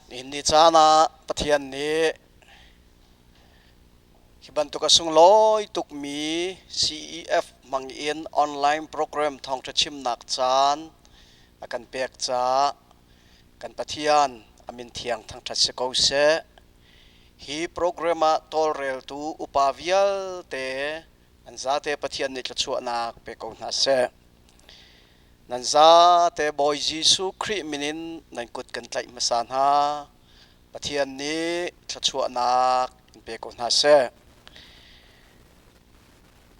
Nihin ni caan ah Pathian nih hi bantuk a sunglawi tukmi CEF hmang in online program thawngṭha chimnak caan a kan pek caah kan Pathian a min thiang thangṭhat si ko seh. Hi program ah tawlreltu upa vialte an zate Pathian nih thluachuahnak pe ko hna seh. Nan zate Bawi Jesuh Khrih min in nan kut kan tlaih hmasa hna. Pathian nih thluachuahnak in pe ko hna seh.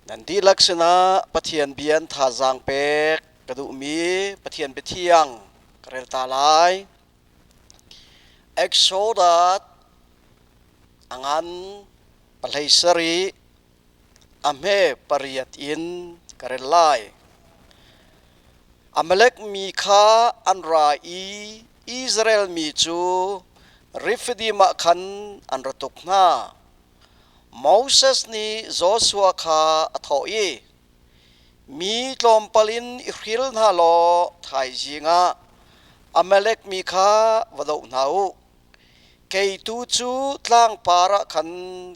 Nan dihlak sinah Pathian bia in thazaang pek ka duhmi Pathian biathiang ka rel ta lai. Exodus a ngan pahlei sarih A hme pariat in ka rel lai. Amalek mi kha an ra i Israel mi cu Refidim ah khan an ra tuk hna. Moses nih Joshua kha a thawh i, Mi tlawmpal in i hril hna law thaizing ah Amalek mi kha va doh hna u. Kei tu cu tlangpar ah khan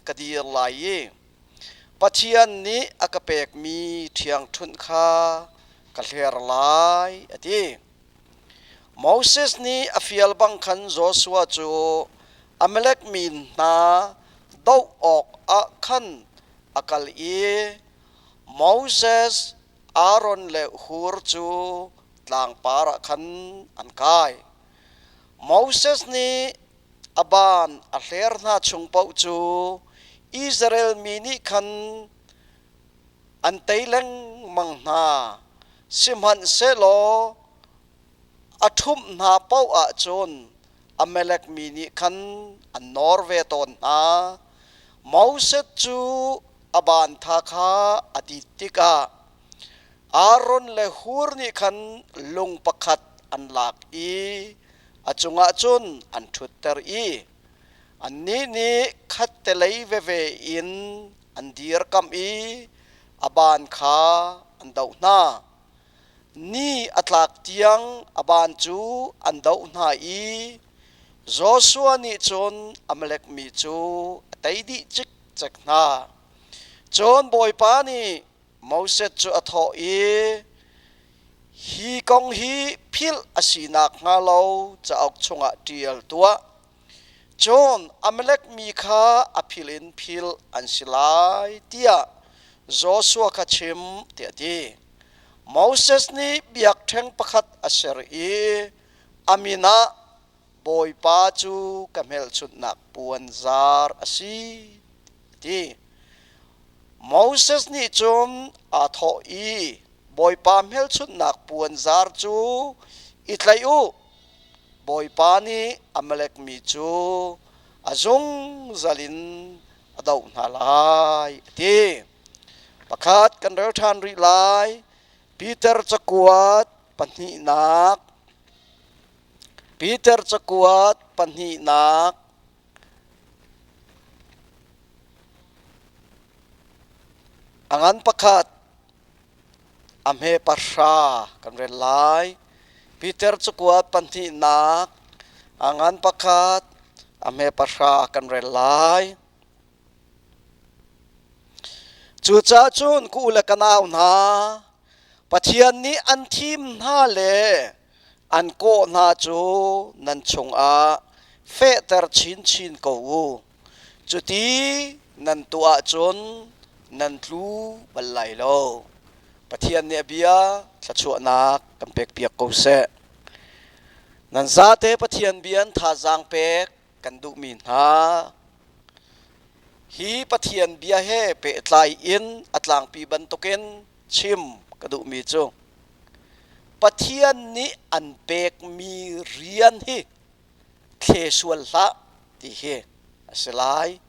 ka dir lai i Pathian nih a ka pekmi ṭhiangṭhunh kha ka hler lai, a ti. Moses nih a fial bang khan Joshua cu Amalek mi hna doh awkah khan a kal i Moses, Aaron le Hur cu tlangpar ah khan an kai. Moses nih a baan a hler hna chung paoh cu Israel mi nih khan an tei lengmang hna. Sihmanhsehlaw a ṭhumh hna paoh ahcun Amalek mi nih khan an nawr ve tawn hna. Moses cu a baan tha kha a dit tikah Aaron le Hur nih khan lung pakhat an lak i a cungah cun an ṭhutter i annih nih khattelei veve in an dirkamh i a baan kha an doh hna. Ni a tlak tiang a baan cu an doh hna i Joshua nih cun Amalek mi cu a tei dih cikcek hna. Cun Bawipa nih Moses cu a thawh i, Hi kong hi philh a si nakhnga lo cauk chungah ṭial tuah. Cun Amalek mi kha a phil in philh an si lai, tiah Joshua kha chim, tiah a ti. Moses nih biakṭheng pakhat a ser i a min ah Bawipa cu ka hmelchunhnak puanzar a si, a ti. Moses nih cun aa thawh i, Bawipa hmelchunhnak puanzar cu i tlaih u. Bawipa nih Amalek mi cu a zungzal in a doh hna lai, a ti. Pakhat kan rel ṭhan rih lai. Peter cakuat pahnihnak. Peter cakuat pahnihnak. A ngan pakhat, a hme pahra kan rel lai. Peter cakuat pahnihnak, a ngan pakhat, a hme pahra kan rel lai. Cucaah cun ka u le ka nau hna, Pathian nih an thim hna le an kawh hna cu nan chungah fehter chinchin ko u. Cuti nan tuah ahcun nan tlu bal lai lo. Pathian nih a bia thluachuahnak kan pekpiak ko seh. Nan zate Pathian bia in thazaang pek kan duhmi hna hi Pathian bia he pehtlai in a tlangpi bantukin chim ka duhmi cu Pathian nih an pekmi rian hi thle sual hlah ti hi a si lai.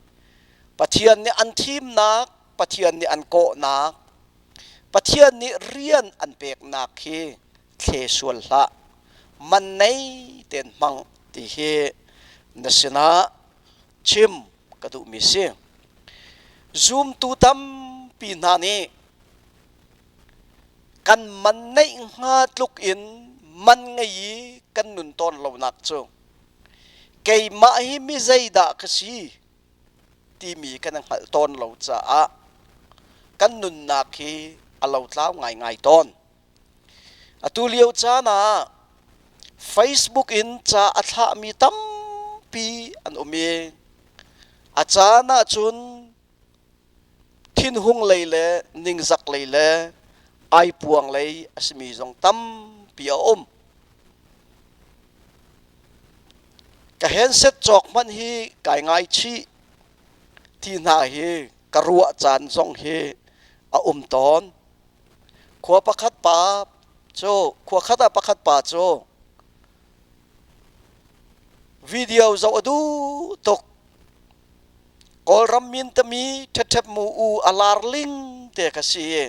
Pathian nih an thimnak, Pathian nih an kawhnak, Pathian nih rian an peknak hi thle sual hlah. Man nei tein hmang ti hi na sinah chim ka duhmi si. Zumtu tampi hna nih kan man neih hnga tluk in man ngei i kan nun tawn lonak cu. Keimah hi mi zeidah ka si timi kan i hngalh tawn lo caah kan nunnak hi a lotlau ngaingai tawn. Atu lio caan ah Facebook in ca a thlahmi tampi an um i a caan ahcun thinhung lei le ningzak lei le aipuang lei a simi zong tampi a um. Ka handset cawk hmanh hi kai ngaichih ti hna hi ka ruah caan zong hi a um tawn. Khua pakhat pa cu khua khat ah pakhat pa cu video zoh a duh tuk. Kawlram min tami ṭheṭhep mu u a lar ling te kha si i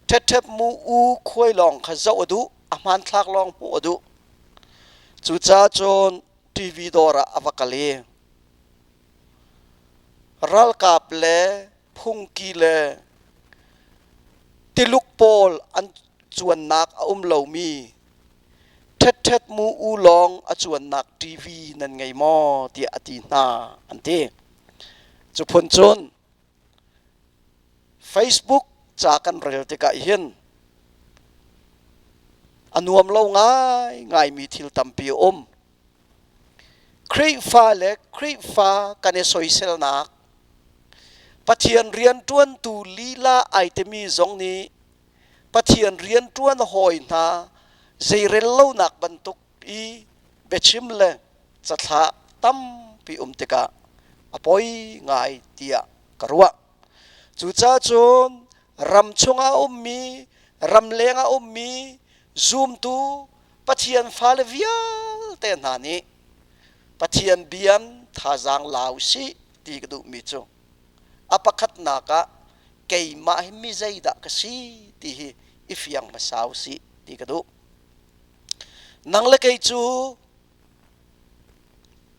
ṭheṭhep mu u khuai lawng kha zoh a duh, a hmanthlak lawng hmuh a duh. Cucaah cun TV dawr ah a va kal i ralkap le phungki le tiluk pawl an cuannak a um lomi ṭhetṭhet mu u lawng a cuannak TV nan ngei maw tiah a ti hna an ti. Cu phun cun Facebook ca kan rel tikah hin a nuam lo ngaingaimi thil tampi a um. Khrihfa le Khrihfa kan i soiselnak, Pathian rianṭuantu lila ai timi zong nih Pathian rianṭuan hawi hna zeirel lonak bantuk i biachim le cathlah tampi um tikah a poi ngai tiah ka ruah. Cucaah cun ram chungah a ummi, ramleng ah a ummi zumtu Pathian fale vialte hna nih Pathian bian thazaang la usih ti ka duhmi cu a pakhatnak ah keimah hi mi zeidah ka si ti hi i fiang hmasa usih ti ka duh. Nang le kei cu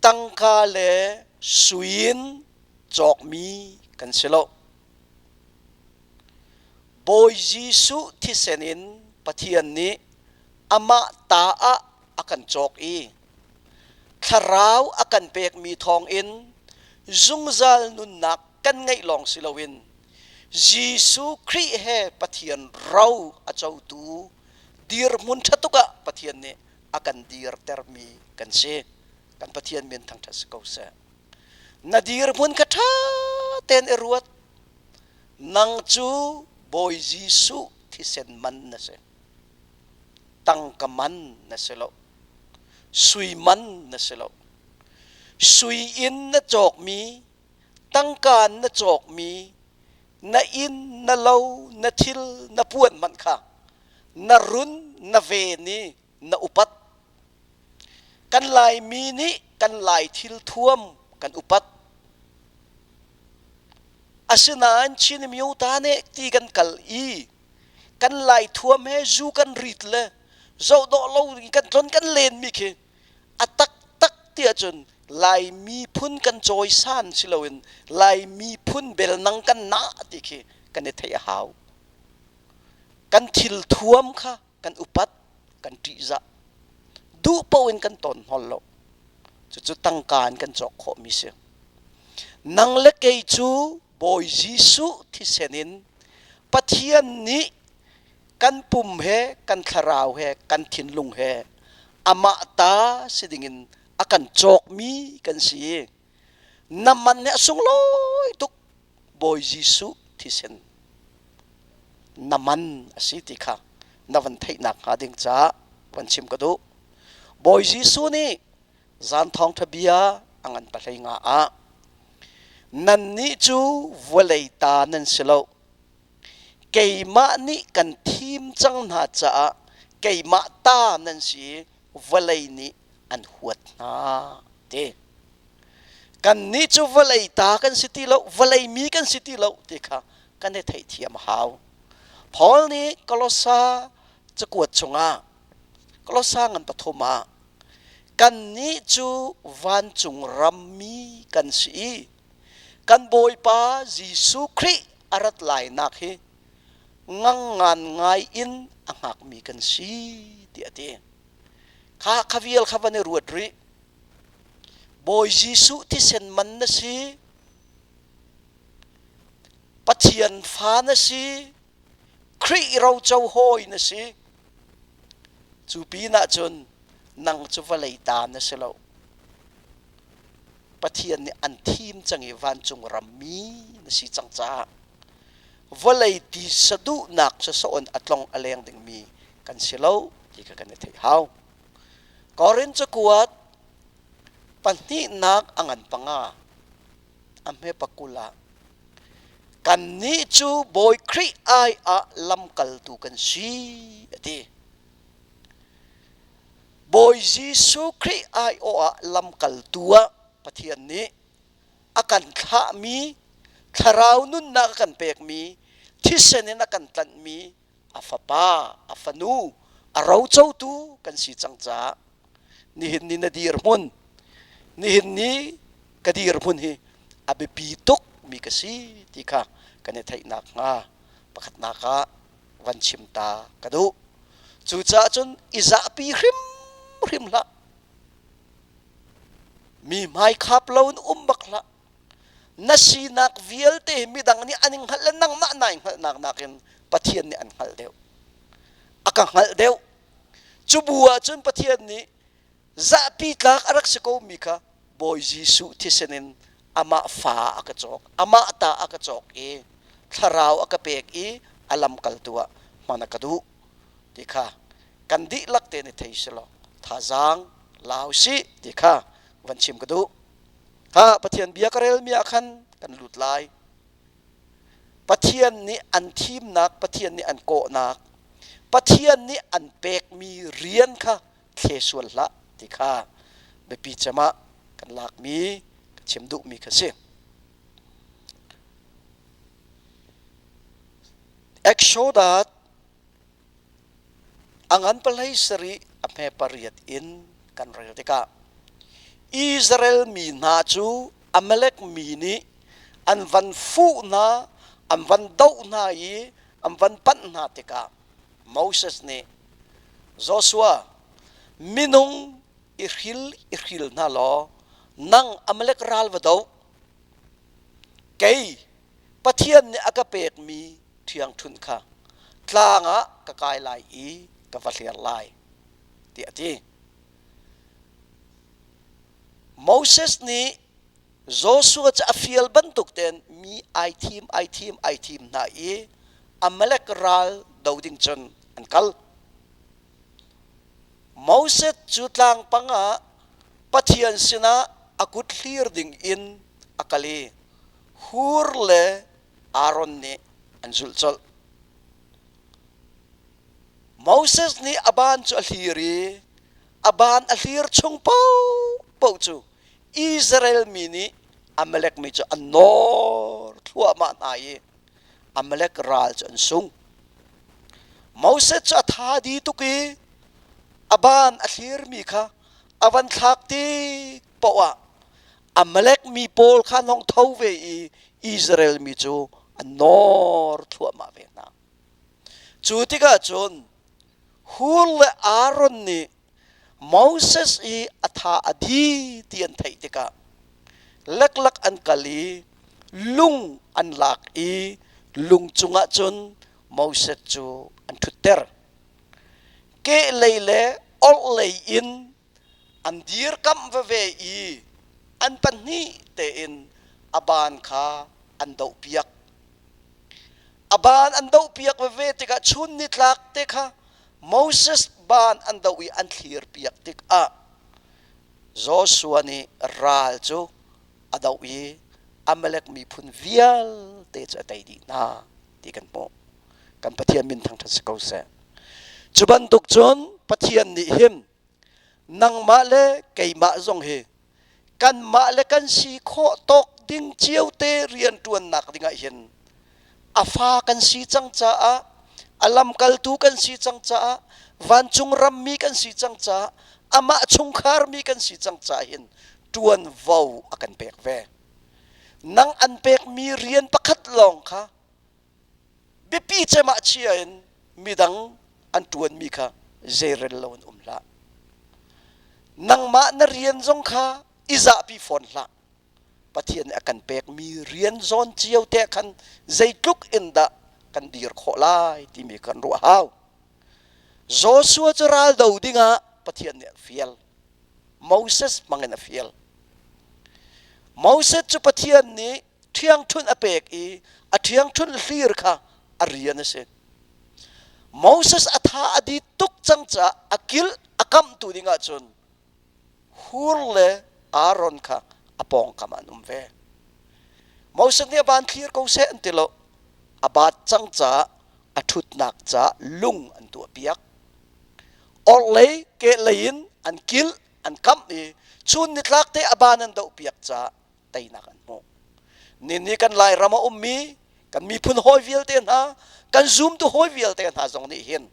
tangka le sui in cawkmi kan si lo. Bawi Jesuh thisen in Pathian nih amah ta ah a kan cawk i thlarau a kan pekmi thawngin zungzal nunnak kan ngeih lawng si loin Jesuh Khrih he Pathian ro a cotu dirhmun ṭha tuk ah Pathian nih a kan dirtermi kan si. Kan Pathian min thangṭhat si ko seh. Na dirhmun kha ṭha tein i ruat. Nang cu Bawi Jesuh thisen man na si. Tangka man na si lo. Sui man na si lo. Sui in na cawkmi, tangka in na cawkmi, na inn, na lo, na thil, na puan hmanh kha na run, na ven i na upat. Kan Laimi nih kan Lai thil thuam kan upat. Asinain Chin Myota nih ti kan kal i kan Lai thuam he zu kan rit le zohdawh lo kan tlon kan lenmi khi a taktak ti ahcun Lai miphun kan cawisan si loin Lai miphun belnang kan nah ti khi kan i theih a hau. Kan thil thuam kha kan upat, kan ṭihzah. Duh paoh in kan tawn hnawl lo. Cucu tangka in kan cawk khawhmi si. Nang le kei cu Bawi Jesuh thisen in Pathian nih kan pum he kan thlarau he kan thinlung he amah ta si dingin a kan cawkmi kan si i na man hi a sunglawi tuk Bawi Jesuh thisen na man a si ti kha na van theihnak hnga ding caah van chim ka duh. Bawi Jesuh nih zan thawngṭha bia a ngan pahlei nga ah nannih cu vawlei ta nan si lo keimah nih kan thim cang hna caah keimah ta nan si i vawlei nih an huat hna ti kannih cu vawlei ta kan si ti lo vawlei mi kan si ti lo ti kha kan i theihthiam a hau Paul nih Kolosa cakuat chungah Kolosa ngan pathum ah kannih cu vancung rammi kan si i kan Bawipa Jesuh Khrih a rat lainak hi ngangngan ngai in a hngakmi kan si tiah a ti. Kha kha vial kha van i ruat rih. Bawi Jesuh thisen man na si. Pathian fa na si. Khrih roco hawi na si. Cu pinah cun nang cu vawlei ta na si lo. Pathian nih an thim cang i vancung rammi na si cang caah vawlei ti saduhnak sawsawh in a tlong a leng dingmi kan si lo ti kha kan i theih hau. Korin cakuat pahnihnak a ngan panga a hme pakul ah kannih cu Bawi Khrih ai ah lamkaltu kan si a ti. Bawi Jesuh Khrih aiawh ah lamkaltu ah Pathian nih a kan thlahmi thlarau nunnak a kan pekmi thisen in a kan tlanhmi a fapa a fanu a rocotu kan si cang caah nihin ni na dirhmun nihin ni ka dirhmun hi a biapi tuk mi ka si ti kha kan i theih nakhnga pakhatnak ah van chim ta ka duh. Cucaah cun i zahpi hrimhrim hlah. Mi hmaikhap lo in um bak hlah. Na sinak vialte hi midang nih an in hngalh le nangmah nai hngalhnak nakin Pathian nih an hngalh deuh. A ka hngalh deuh. Cu bu ah cun Pathian nih Zahpi tlak a rak si komi kha Bawi Jesuh thisen in amah fa a ka cawk, amah ta a ka cawk i thlarau a ka pek i a lamkaltu ah hman a ka duh ti kha kan dihlak tein i thei selaw thazaang la usih ti kha van chim ka duh. Ha Pathian bia ka relmi ah khan kan lut lai. Pathian nih an thimnak, Pathian nih an kawhnak, Pathian nih an pekmi rian kha thle sual hlah ti kha biapi cem ah kan lakmi ka chim duhmi kha si. Exodus a ngan palei sarih a hme pariat in kan rel tikah Israel mi hna cu Amalek mi nih an van fuh hna, an van doh hna i an van panh hna tikah Moses nih Joshua, minung i hril i hril hna law nang Amalek ral va doh. Kei Pathian nih a ka pekmi ṭhiangṭhunh kha tlang ah ka kai lai i ka va hler lai, tiah a ti. Moses nih Joshua cu a fial bantuk tein mi ai thim, ai thim, ai thim hna i Amalek ral do ding cun an kal. Moses cu tlangpang ah Pathian sinah a kut hlir ding in a kal i Hur le Aaron nih an zulh colh. Moses nih a ban cu a hlir i a ban a hlir chung paohpaoh cu Israel mi nih Amalek mi cu an nawr thluahmah hna i Amalek ral cu an sung. Moses cu a tha di tuk i a ban a thlirmi kha a van thlak tik paoh ah Amalek mi pawl kha an hong tho ve i Israel mi cu an nawr thluahmah ve hna. Cu tikah cun Hur le Aaron nih Moses i a tha a di ti an theih tikah leklak an kal i lung an lak i lung cungah cun Moses cu an ṭhutter. Kehlei le orhlei in an dirkamh veve i an pahnih tein a baan kha an dohpiak. A baan an dohpiak veve tikah chun nitlak te kha Moses baan an doh i an thlirpiak tikah Joshua nih ral cu a doh i Amalek miphun vialte cu a tei dih hna ti kan hmuh. Kan Pathian min thangṭhat si ko seh. Cu bantuk cun Pathian nih hin nangmah le keimah zong hi kanmah le kan si khawh tawk ding ciote rianṭuannak dingah hin a fa kan si cang caah a lamkaltu kan si cang caah vancung rammi kan si cang caah amah chungkharmi kan si cang caah hin ṭuanvo a kan pek ve nang an pekmi rian pakhat lawng kha biapi cem ah chia in midang an ṭuanmi kha zeirel lo in um hlah. Nangmah na rian zong kha I zahpi fawn hlah. Pathian nih a kan pekmi rian zawn cio te khan zeitluk in dah kan dir khawh lai timi kan ruah hau. Joshua cu ral do dingah Pathian nih a fial. Moses hmangin a fial. Moses cu Pathian nih ṭhiangṭhunh a pek i a ṭhiangṭhunh hlir kha a rian a si. Moses a tha a di tuk cang caah a kil a kamhtu dingah cun Hur le Aaron kha a pawngkam ah an um ve. Moses nih a ban thlir ko seh an ti lo. A baat cang caah a ṭhutnak caah lung an tuahpiak. Orhlei kehlei in an kilh an kamh i chun nitlak te a ban an dohpiak caah teinak an hmuh. Nini kan Lairam a ummi kan miphun hawi vialte hna, kan zumtu hawi vialte hna zong nih hin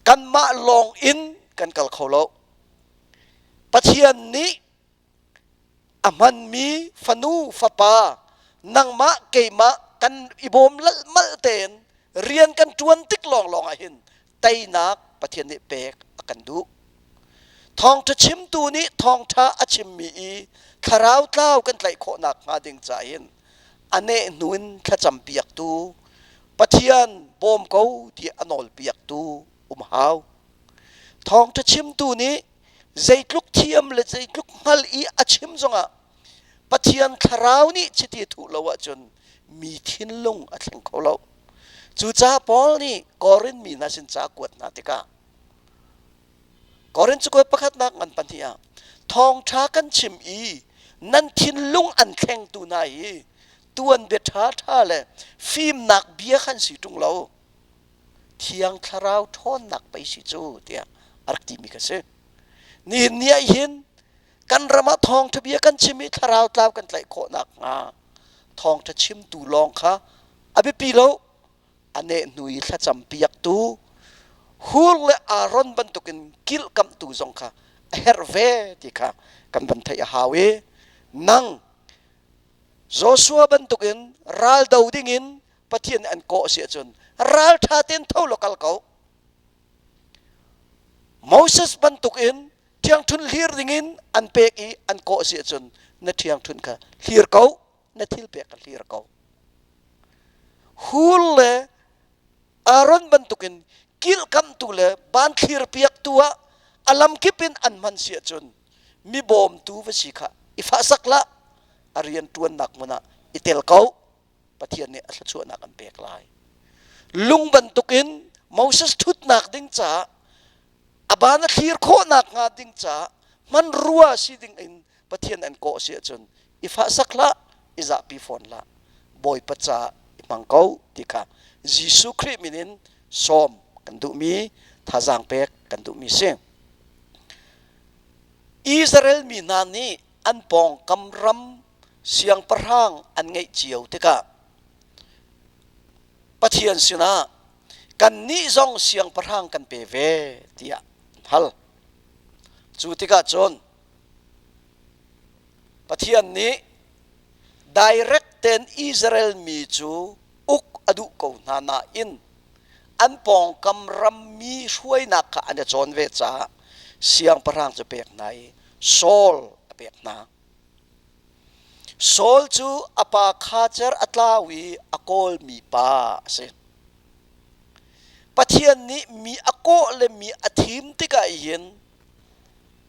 kanmah lawng in kan kal kho lo. Pathian nih a hmanmi fanu fapa nangmah keimah kan i bawm lalmal tein rian kan ṭuan tik lawnglawng ah hin teinak Pathian nih pek a kan duh. Thawngṭha chimtu nih thawngṭha a chimmi i thlarau tlau kan tlaih khawh nakhnga ding ca hin a neh hnu in thlacam piaktu Pathian bawm ko tiah a nawl piaktu um hau. Thawngṭha chimtu nih zeitluk thiam le zeitluk hngal i a chim zongah Pathian thlarau nih chiti a thuh lo ahcun mi thinlung a thleng kho lo. Cucaah Paul nih Korin mi hna sin ca a kuat hna tikah Korin cakuat pakhatnak ngan pahnih ah thawngṭha kan chim i nan thinlung an thlengtu hna hi tuanbia ṭhaṭha le fimnak bia khan si ṭung lo Thiang Thlarau ṭhawnnak pei si cu tiah a rak timi kha si. Nihin ni ah hin kan ram ah thawngṭha bia kan chim i thlarau tlau kan tlaih khawh nakhnga thawngṭha chimtu lawng kha a biapi lo a neh hnu i thlacam piaktu Hur le Aaron bantukin kilhkamhtu zong kha a herh ve ti kha kan van theih a hau i nang Joshua bantukin ral do dingin Pathian nih an kawh si ahcun ralṭha tein tho law kal ko. Moses bantukin ṭhiangṭhunh hlir dingin an pek i an kawh si ahcun na ṭhiangṭhunh kha hlir ko, na thil pek kha hlir ko. Hur le Aaron bantukin kilhkamhtu le ban thlir piaktu ah a lamkip in an hman si ahcun mi bawmtu va si kha i fahsak hlah, a rian ṭuannak hmun ah i tel ko. Pathian nih a thluachuahnak an pek lai. Lung bantukin Moses ṭhutnak ding caah a ban a thlir khawhnak hnga ding caah hmanrua si ding in Pathian an kawh si ahcun i fahsak hlah, i zahpi fawn hlah. Bawipa caah i hmang ko ti kha Jesuh Khrih min in sawm kan duhmi, thazaang pek kan duhmi si. Israel mi hna nih an pawngkam ram siangpahrang an ngeih cio tikah Pathian sinah kannih zong siangpahrang kan pe ve tiah an hal. Cu tikah cun Pathian nih direct ten Israel mi cu uk a duh ko hna nain an pawngkam rammi hruainak kha an i cawn ve caah siangpahrang cu pek hna i Saul a pek hna. Saul cu a pa khacer a tlau i a kawlmi pa a si. Pathian nih mi a kawh le mi a thim tikah hin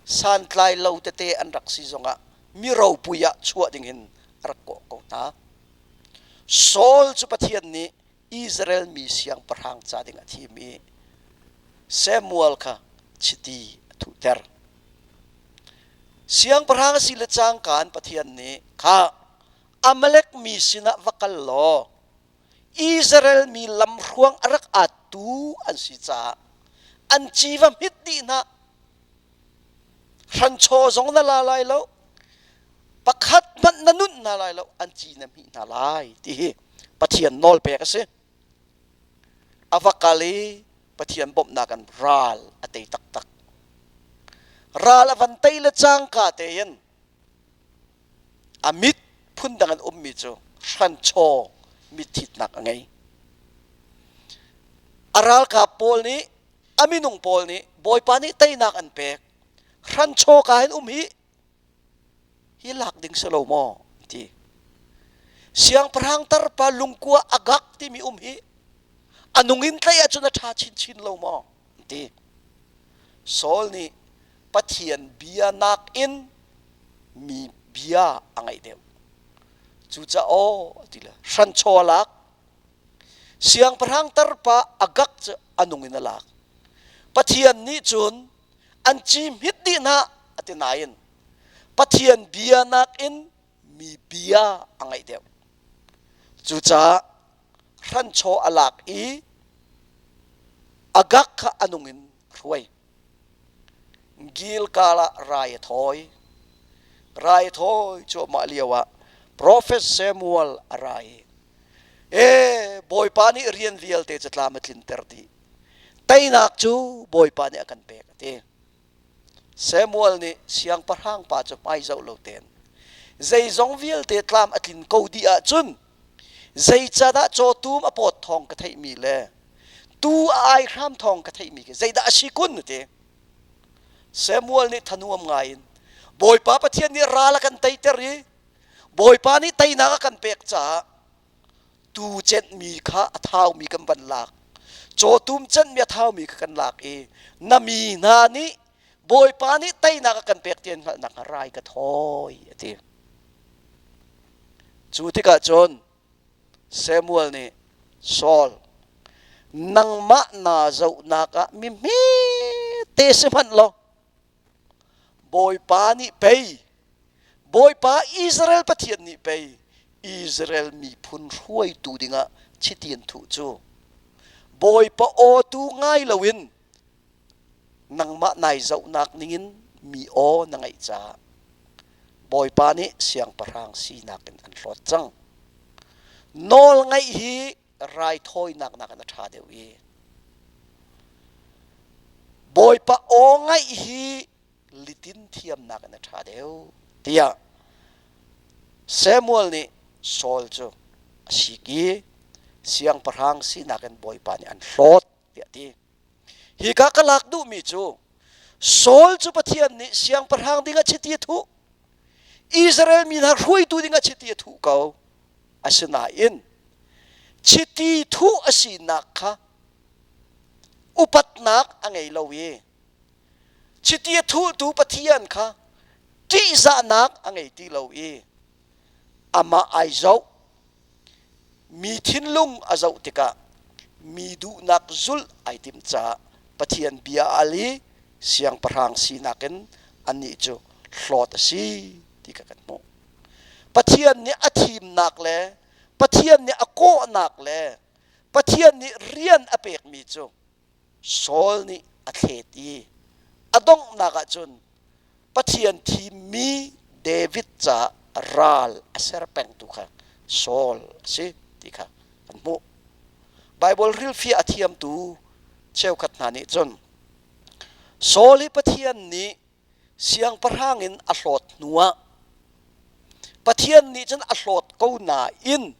santlai lo tete an rak si zongah mi ropui ah chuah ding hin a rak kawh ko hna. Saul cu Pathian nih Israel mi siangpahrang ca ding a thim i Samuel kha chiti a thuhter. Siangpahrang a si le cangka in Pathian nih kha Amalek mi sinah va kal law Israel mi lamhruang a rak attu an si caah an ci va hmit dih hna. Hranchaw zong na la lai lo, pakhat hmanh na nunh hna lai lo, an ci na hmih hna lai ti hi Pathian nawlpek a si. A va kal i Pathian bawmhnak in ral a tei taktak. Ral a van tei le cangka tein a mit phundang in ummi cu hranchaw mitthitnak a ngei. A ralkap pawl nih a minung pawl nih Bawipa nih teinak an pek. Hranchaw ka hin um hi. Hi lak ding si lo maw? Ti. Siangpahrang tarpa lungkua Agag timi um hi a nung in tlaih ahcun a ṭha chinchin lo maw? Ti. Saul nih Pathian bia nakin mi bia a ngaih deuh. Cucaah aw ti le hranchaw a lak. Siangpahrang tarpa Agag cu a nung in a lak. Pathian nih cun an ci hmit dih hna a ti nain Pathian bia nakin mi bia a ngaih deuh. Cucaah hranchaw a lak i Agag kha a nung in a hruai. Gilgal ah rai a thawi. Rai a thawi cuahmah lioah Profet Samuel a ra i, Ee, Bawipa nih rian vialte cu tlam a tlinter dih. Teinak cu Bawipa nih a kan pek, a ti. Samuel nih siangpahrang pa cu hmai zoh lo tein zeizong vialte tlam a tlin ko dih ahcun zeicadah cawtum a pawt thawng ka theihmi le tuu a ai hram thawng ka theihmi khi zeidah a si kun a ti. Samuel nih thanuam ngai in Bawipa Pathian nih ral a kan teiter i Bawipa nih teinak a kan pek caah tuu cenhmi kha a thaumi kan van lak cawtum cenhmi a thaumi kha kan lak i na mi hna nih Bawipa nih teinak a kan pek ti an hngalh nakhnga rai ka thawi a ti. Cu tikah cun Samuel nih Saul nangmah naa zohnak ah mi hmete si hmanh law Bawipa nih pei Bawipa Israel Pathian nih pei Israel miphun hruaitu dingah chiti an thuh cu. Bawipa aw tu ngai loin nangmah nai zohnak ningin mi aw na ngaih caah Bawipa nih siangpahrang sinak in an hlawt cang. Nawl ngaih hi raithawinak nakin a ṭha deuh i Bawipa aw ngaih hi litin thiamnak in a ṭha deuh tiah Samuel nih Saul cu a sik i siangpahrang sinak in Bawipa nih an hlawt tiah a ti. Hika ka lak duhmi cu Saul cu Pathian nih siangpahrang ding a chiti a thuh. Israel mi hna hruaitu ding a chiti a thuh ko. Asinain chiti thuh a sinak kha upatnak a ngei lo i chiti a thuhtu Pathian kha ṭihzahnak a ngei ti lo i amah ai zoh mi thinlung a zoh tikah mi duhnak zulh ai timh caah Pathian bia al i siangpahrang sinak in anih cu hlawt a si ti kha kan hmuh. Pathian nih a thimnak le Pathian nih a kawhnak le Pathian nih rian a pekmi cu Saul nih a thlet i a donghnak ah cun Pathian thimmi David caah ral a ser pengtu kha Saul a si ti kha kan hmuh. Baibal hrilhfiah a thiamtu cheukhat hna nih cun Saul hi Pathian nih siangpahrang in a hlawt hnuah Pathian nih cun a hlawt ko nain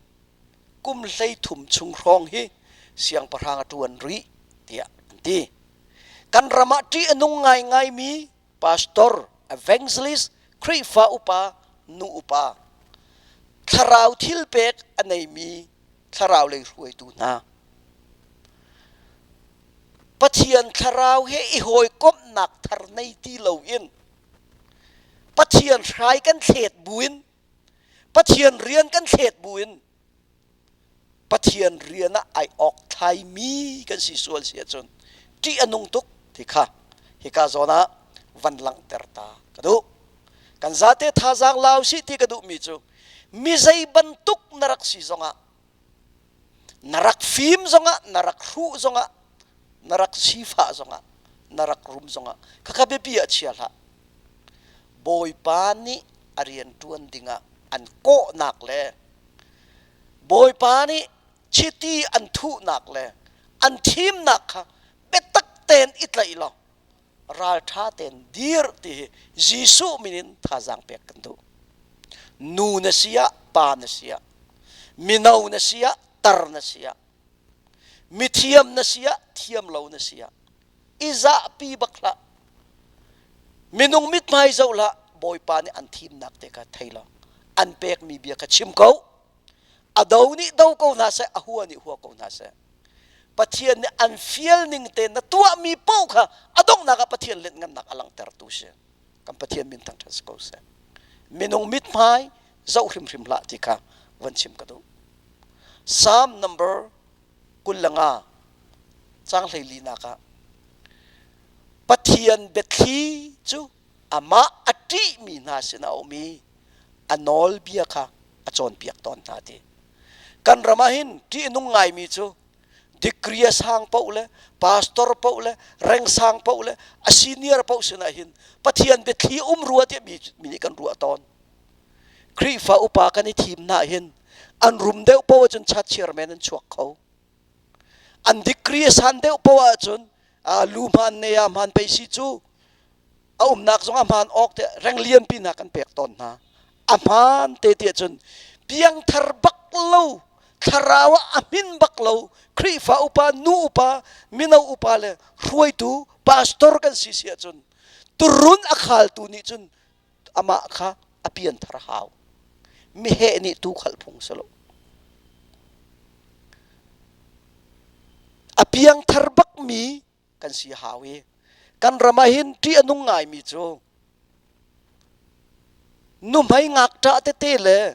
kum 13 chung hrawng hi siangpahrang a ṭuan rih tiah an ti. Kan ram ah ṭih a nung ngaingaimi pastor, evangelist, Khrihfa upa, nu upa, thlarau thil pek a neimi thlarau lei hruaitu hna Pathian thlarau he i hawikomhnak thar nei ti loin Pathian hrai kan thlet buin Pathian rian kan thlet buin Pathian rian ah ai awk thlaimi kan si sual si ahcun ṭih a nung tuk ti kha hika zawn ah van langhter ta ka duh. Kan zate thazaang lau sih ti ka duhmi cu mi zei bantuk na rak si zongah Na rak fim zongah, na rak hruh zongah, na rak sifah zongah, na rak rum zongah, khakha biapi ah chia hlah. Bawipa nih a rian ṭuan dingah an kawhnak le Bawipa nih chiti an thuhnak le an thimnak kha biatak tein i tlaih law ralṭha tein dir ti hi Jesuh min in thazaang pek kan duh. Nu na si ah, pa na si ah, mino na si ah, tar na si ah, mithiam na si ah, thiam lo na si ah, i zahpi bak hlah. Minung mithmai zoh hlah, Bawipa nih an thimnak te kha thei law an pekmi bia kha chim ko. A do nih do ko hna seh, a hua nih hua ko hna seh. Pathian nih an fial ning te na tuahmi paoh kha a donghnak ah Pathian lianhngannak a langhtertu si. Kan Pathian min thangṭhat si ko seh. Minung mithmai zoh hrimhrim hlah ti kha van chim ka duh. Psalm number 25 caang 14 ah Pathian biathli cu amah a ṭihmi hna sinah a um i a nawlbia kha a cawnpiak tawn hna ti. Kan ram ah hin ṭih a nung ngaimi cu degree a sang paoh le pastor paoh le reng sang paoh le a senior paoh sinah hin Pathian biathli um rua tiah mi, mi nih kan ruah tawn. Khrihfa upa kan i thim hna hin an rum deuh paoh ahcun chat men an chuak kho. An degree a san deuh paoh ahcun lu hmaan ne ah hmaan pei si cu a umnak zong a hmaan awk te reng lianpi hna kan pek tawn hna. A hmaan te ti ahcun piangthar bak lo thlarau ah a hmin bak lo Khrihfa upa nu upa mino upa le hruaitu pastor kan si si ahcun turun a khaltu nih cun amah kha a pianthar hau. Meheh nih tuu khalh phung si lo. A piangthar bakmi kan si hau i kan ram ah hin ṭih a nung ngaimi cu nuhmei ngakṭah tete le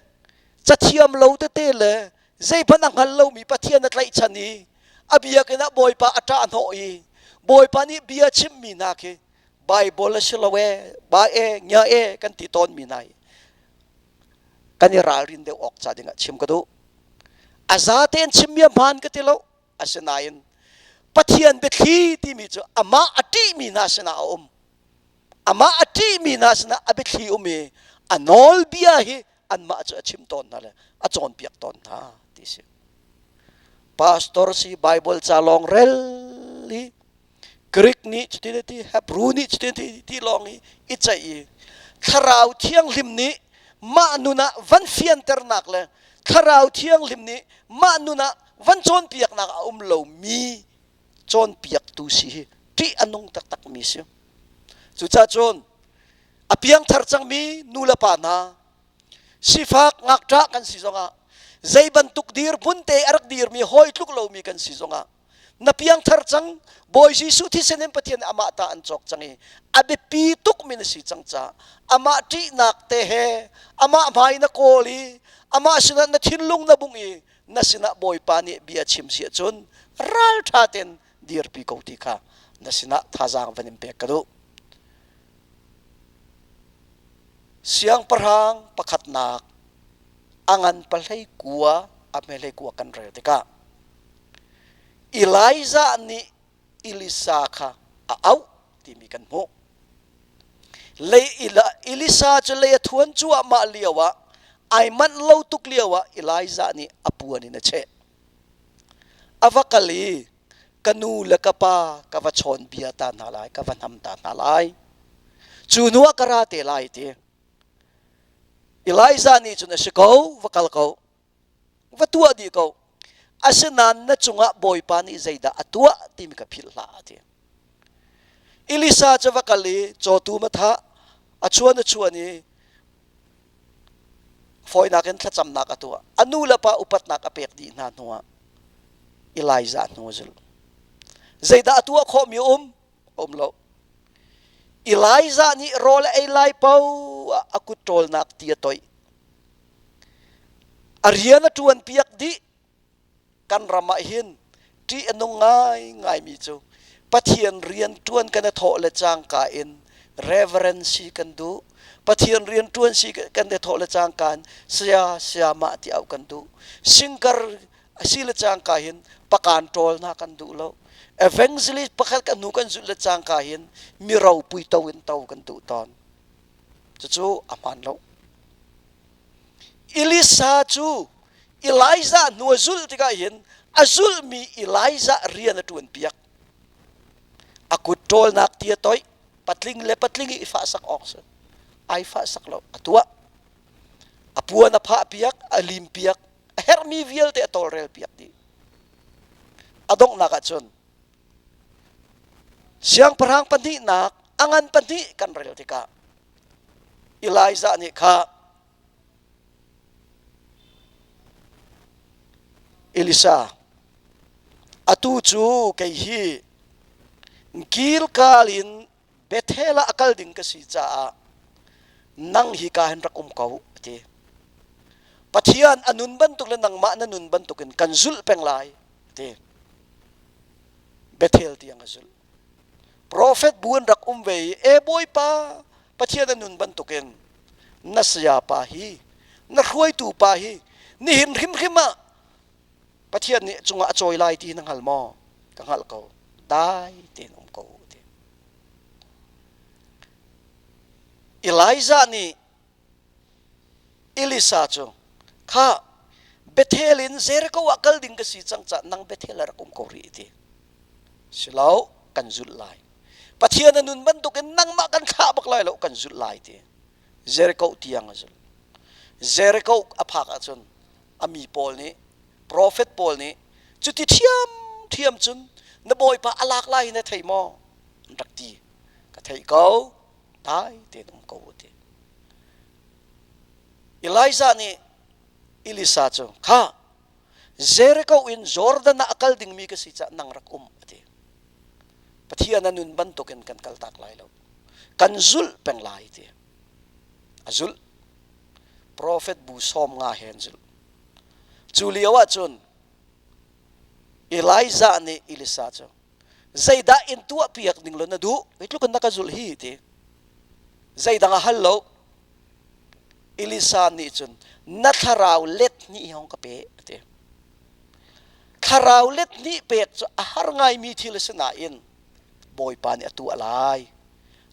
cathiam lo tete le zeihmanh a hngal lomi Pathian a tlaihchan i a biakinn ah Bawipa a ṭah hnawh i Bawipa nih bia chimmi hna khi Bible a si lo e, ba e, ngia e kan ti tawnmi hna hi kan i ralrin deuh awk ca dingah chim ka duh. A za tein chimmi a hmaan ka ti lo. Asinain Pathian biathli timi cu amah a ṭihmi hna sinah a um. Amah a ṭihmi hna sinah a biathli um i a nawlbia hi anmah cu a chim tawn hna le a cawnpiak tawn hna ti si. Pastor si Bible ca lawng rel i Greek nih cutin a ti, Hebrew nih cutin a ti ti lawng i i ceih i Thlarau Thianghlim nih mah nun ah van fianternak le Thlarau Thianghlim nih mah nun ah van cawnpiaknak a um lomi cawnpiaktu si hi ṭih a nung taktakmi si. Cucaah cun a piangthar cangmi nu le pa hna sifak ngakṭah kan si zongah zei bantuk dirhmun te a rak dirmi hawi tluk lomi kan si zongah na piangthar cang Bawi Jesuh thisen in Pathian nih amah ta an cawk cang i a biapi tukmi na si cang caah amah ṭihnak te he amah hmai na kawl i amah sinah na thinlung na bungh i na sinah Bawipa nih bia chim si ahcun ralṭha tein dirpi ko ti kha na sinah thazaang van in pek ka duh. Siangpahrang pakhatnak a ngan pahlei kua a hmehlei kua kan rel tikah Elijah nih Elisa kha a auh timi kan hmuh. Lei Elisa cu lei a thuan cuahmah lio ah ai manh lo tuk lio ah Elijah nih a puan in a cheh. A va kal i ka nu le ka pa ka va chawn bia ta hna lai, ka va hnam ta hna lai. Cu hnu ah ka ra te lai ti. Elijah nih cun a si ko, va kal ko. Va tuah dih ko. Asinain na cungah Bawipa nih zeidah a tuah timi ka philh hlah a ti. Elisa cu va kal i cawtum a thah, a chuan a chuan i fawinak in thlacamnak a tuah. A nu le pa upatnak a pek dih hna hnuah Elijah hnu a zulh. Zeidah a tuah khawhmi a um? A um lo. Elijah nih rawl a ei lai paoh ah a kut ṭawlnak ti a toih. A rian a ṭuanpiak dih. Kan ram ah hin ṭih a nung ngaingaimi cu Pathian rian ṭuan kan i thawh le cangka in reverend si kan duh. Pathian rian ṭuan si kan i thawh le cangka in saya sayamah ti auh kan duh. Singer a si le cangka hin pakan ṭawl hna kan duh lo. Evangelist pakhat kan hnu kan zulh le cangka hin mi ropui to in to kan duh tawn. Cucu a hmaan lo. Elisa cu Elijah hnu a zulh tikah hin a zulhmi Elijah rian a ṭuanpiak. A kut ṭawlnak ti a toih, patling le patling i fahsak awk si. Ai fahsak lo, a tuah. A puan a phahpiak, a limpiak, a herhmi vialte a tawlrelpiak dih. A donghnak ahcun siangpahrang pahnihnak a ngan pahnih kan rel tikah. Elijah nih kha Elisa atu cu kei hi Gilgal in Bethel ah a kal ding ka si caah nang hi ka hin rak um ko a ti. Pathian a nun bantuk le nangmah na nun bantukin kan zulh peng lai a ti. Bethel tiang a zulh. Profet bu an rak um ve i e Bawipa Pathian a nun bantukin na saya pa hi na hruaitu pa hi nihin hrimhrim ah Pathian nih cungah a cawi lai ti na hngal maw? Ka hngalh ko. Dai tein um ko ti. Elijah nih Elisa cu kha Bethel in Jericho ah kal ding ka si cang ca nang Bethel ah rak um ko rih ti. Silo kan zulh lai. Pathian a nun bantukin nangmah kan thlah bak lai lo kan zulh lai ti. Jericho tiang a zulh. Jericho a phak ahcun a mi pawl nih profet pawl nih cuti ṭhiamṭhiam cun na bawipa a lak lai na thei maw an rak ti ka theih ko dai tein um ko ti Elijah nih Elisa cu kha Jericho in Jordan ah a kal dingmi ka si caah nang rak um a ti Pathian a nun bantukin kan kaltak lai lo kan zulh peng lai ti a zulh Profet bu 50 he an zulh. Cu lio ahcun Elijah nih Elisa cu zeidah in tuahpiak ning law na duh hi tluk in na ka zulh hi ti zeidang a hal lo Elisa nih cun na thlarau let hnih hong ka pe a ti thlarau let hnih pek cu a har ngaimi thil a si nain Bawipa nih a tuah lai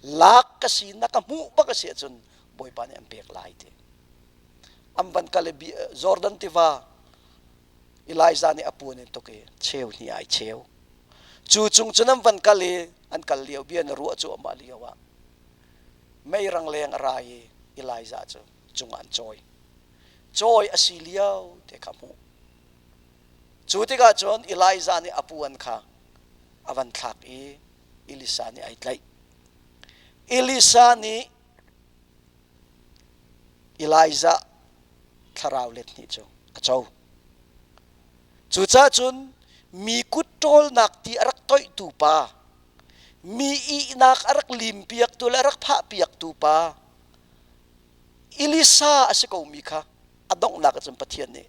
lak ka si na ka hmuh bak a si ahcun Bawipa nih an pek lai ti. An van kal i Jordan tiva Elijah nih a puan in tuk i cheu hnih ai cheu. Cu cung cun an van kal i an kal lio bia na ruah cuahmah lio ah mei rangleng a ra i Elijah cu cungah an cawi. Cawi a si lio te kha hmuh. Cu tikah cun Elijah nih a puan kha a van thlak i Elisa nih ai tlaih. Elisa nih Elijah thlarau let hnih cu a co. Cucaah cun mi kut ṭawlnak ti a rak toihtu pa, mi ihnak a rak limpiaktu le a rak phahpiaktu pa, Elisa a si komi kha a donghnak ah cun Pathian nih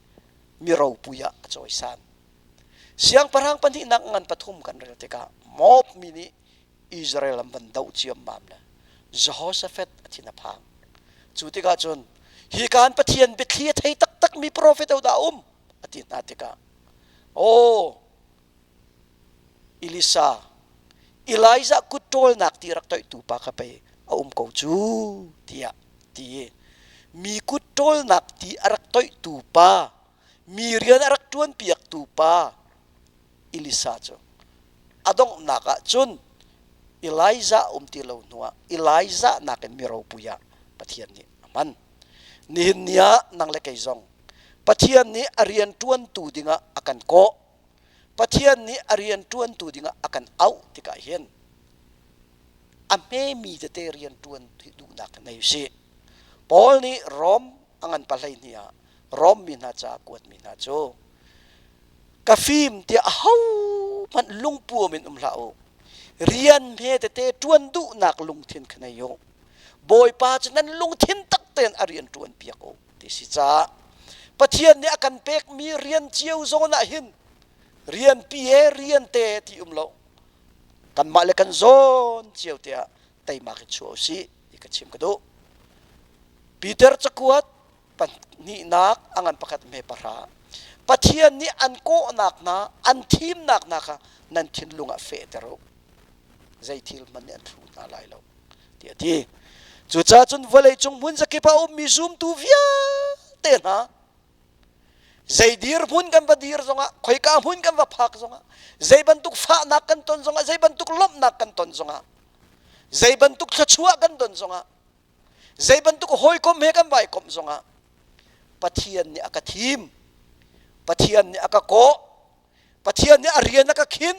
mi ropui ah a cawisan. Siangpahrang pahnihnak ngan pathum kan rel tikah Moab mi nih Israel an van doh ciammam le Jehoshaphat a thin a phang. Cu tikah cun hi kan Pathian biathli a thei taktakmi profet dah um a ti hna tikah aw Elisa Elijah kut ṭawlnak ti rak toihtu pa kha pei a um ko cu tiah ti i mi kut ṭawlnak ti a rak toihtu pa mi rian a rak ṭuanpiaktu pa Elisa cu a donghnak ah cun Elijah um ti lo hnuah Elijah nakin mi ropui ah Pathian nih a hman. Nihin ni ah nang le kei zong Pathian nih a rian ṭuantu dingah a kan kawh. Pathian nih a rian ṭuantu dingah a kan auh tikah hin a hmemi tete rian ṭuan duhnak nei usih. Paul nih Rom a ngan 12 ah Rom mi hna ca a kuatmi hna cu ka fim tiah ahohmanh lungpuam in um hlah u. Rian hme tete ṭuan duhnak lungthin kha nei u. Bawipa cu nan lungthin tak tein a rian ṭuan piak u ti si caah Pathian nih a kan pekmi rian cio zawn ah hin rian pi he rian te ti um lo kanmah le kan zawn cio tiah teimak in chuah u sih ti ka chim ka duh. Peter cakuat pahnihnak a ngan pakhat hme pahra Pathian nih an kawhnak hna an thimnak hna kha nan thinlung ah fehter u zei thil hmanh nih an thlu hna lai lo tiah a ti cucaah cun vawleicung hmun zakip ah a ummi zumtu vialte hna zei dirhmun kan va dir zongah khoika hmun kan va phak zongah zei bantuk fahnak kan ton zongah zei bantuk lawmhnak kan ton zongah zei bantuk thluachuah kan don zongah Zei bantuk hawikom he kan vai komh zongah Pathian nih a ka thim. Pathian nih a ka kawh. Pathian nih a rian a ka khinh.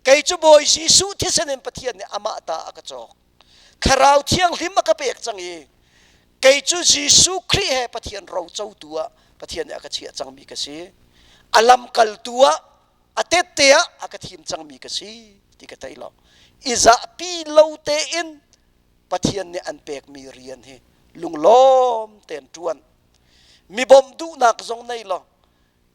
Kei cu Bawi Jesuh thisen in Pathian nih amah ta a ka cawk. Thlarau Thianghlim a ka pek cang i. Kei cu Jesuh Khrih he Pathian rocotu ah Pathian nih a ka chiah cangmi ka si. A lamkaltu ah a tette ah a ka thim cangmi ka si ti ka thei lo. I zahpi lo tein Pathian nih an pekmi rian hi lunglawm tein ṭuan. Mi bawmh duhnak zong nei lo,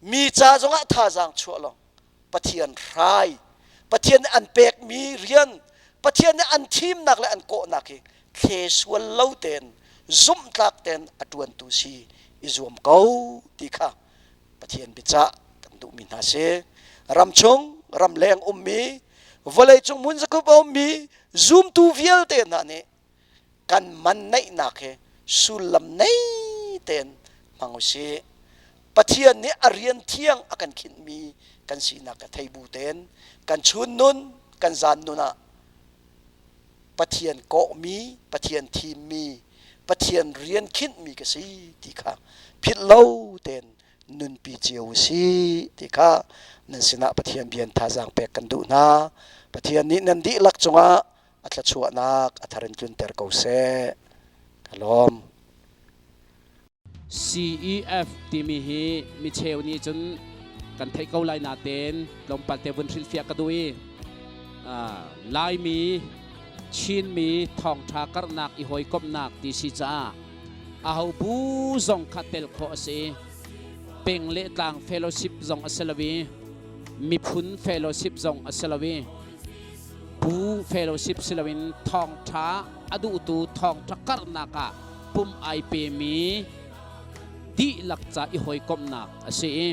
mi ca zongah thazaang chuah lo, Pathian hrai, Pathian nih an pekmi rian, Pathian nih an thimnak le an kawhnak hi thle sual lo tein zumhtlak tein a ṭuantu si i zuam ko ti kha Pathian biacah kan duhmi hna si. Ramchung, ramleng ummi, vawleicung hmun zakip a ummi zumtu vialte hna nih kan man neihnak hi sullam nei tein hmang usih. Pathian nih a rian thiang a kan khinhmi kan sinak ka thei bu tein kan chun nun, kan zan nun ah Pathian kawhmi, Pathian thimmi, Pathian rian khinhmi ka si ti kha philh lo tein nunpi cio u sih ti kha nan sinah Pathian bian thazaang pek kan duh hna. Pathian nih nan dihlak cungah a thluachuahnak a thar in tlunter ko seh. Ka lawm. CEF timi hi micheu nih cun kan theih ko lai natein tlawmpal te vun hrilhfiah ka duh i Laimi Chinmi thawngṭha karhnak i hawikomhnak ti si caah aho bu zong kha tel khawh a si. Peng le tlang fellowship zong a si lo i miphun fellowship zong a si lo i Bu fellowship si loin thawngṭha a duhtu thawngṭha karhnak ah pum ai pemi dihlak ca i hawikomhnak a si i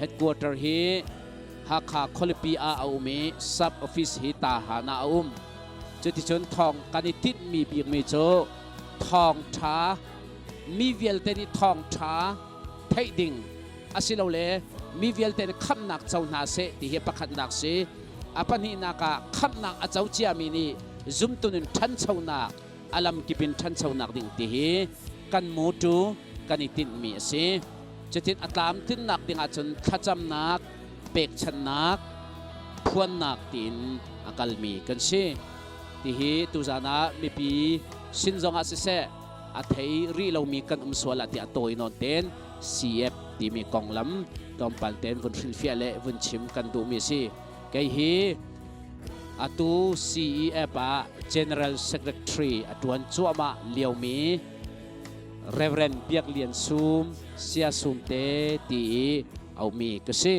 headquarter hi Hakha khualipi ah a um i sub office hi Tahan ah a um. Cuticun thawng kan i tinhmi bikmi cu thawngṭha mi vialte nih thawngṭha theih ding asilole mi vialte nih khamhnak co hna seh ti hi pakhatnak si. A pahnihnak ah khamhnak a co ciami nih zumtun in ṭhanchonak a lamkip in ṭhanchonak ding ti hi kan mawṭu kan i tinhmi a si. Cutin a tlamtlinnak ding ahcun thlacamnak, pekchanhnak, phuannak tiin a kalmi kan si. Tihi tuzan ah mipi sin zongah siseh a thei rih lomi kan um sual ah tiah tawi nawn tein CF timi konglam tlawmpal tein vun hrilhfiah le vun chim kan duhmi a si. Kei hi atu CEF ah General Secretary a ṭuan cuahmah liomi Reverend Biak Lian Sum, Sia Sum te ti i aumi ka si.